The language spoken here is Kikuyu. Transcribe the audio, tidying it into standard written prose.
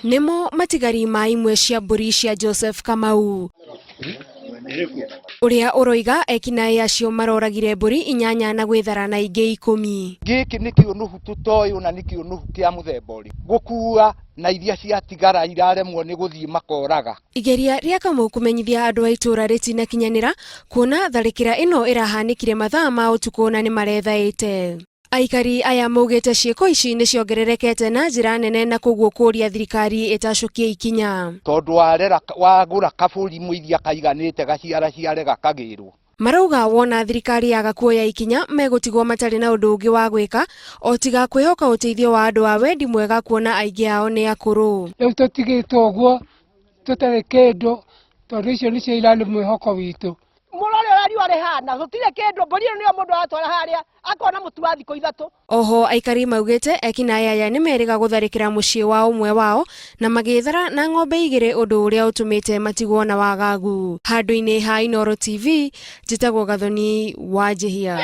Nĩmo matigari ma imwe cia mbũri cia Joseph Kamau ũrĩa ũroiga ekinaĩ acio maroragire mbũri inyanya na gwĩthara na ingĩ 10. Gĩkĩ nĩ kĩũnũhu tũtoĩ ona nĩ kĩũnũhu kĩa mũthemba ũrĩkũ, gũkua na iria ciatigara iraremwo nĩ gũthiĩ makoraga. Igeria rĩa Kamau kũmenyithia andũ a itũũra rĩtinakinyanĩra kuona tharĩkĩra ĩno ĩrahanĩkire mathaa ma ũtukũ na nĩmarethaĩte. Aikari aya maugĩte ciĩko ici nĩ ciongererekete na njĩra nene na koguo kũria thirikari ĩtacũkie ikinya. Tondũ warera wagũra kabũri mũiria kaiganĩte gaciaraciare gakagĩrwo. Marauga wona thirikari yaga kuoya ikinya megũtigwo matarĩ na ũndũ ũngĩ wa gwĩka o tiga kwĩhoka ũteithio wa andũ a wendi mwega kuona aingĩ ao nĩ akũrũ. Rĩu tũtigĩtwo ũguo tũtarĩ kĩndũ tondũ icio nĩcio irarĩ mwĩhoko witũ. Mũrore ũrĩa riũa rĩhana, gũtirĩ kĩndũ, mbũri ĩno nĩyo mũndũ aratwara harĩa akona mũtu wa thikũ 3. Oho aikari maugĩte ekinaĩ aya nĩ merĩga gũtharĩkĩra mũciĩ wa ũmwe wao na magĩthara na ng'ombe 2 ũndũ ũrĩa ũtũmĩte matigwo na wagagu. Handũ-inĩ ha Inooro TV, njĩtagwo Gathoni wa Njihia.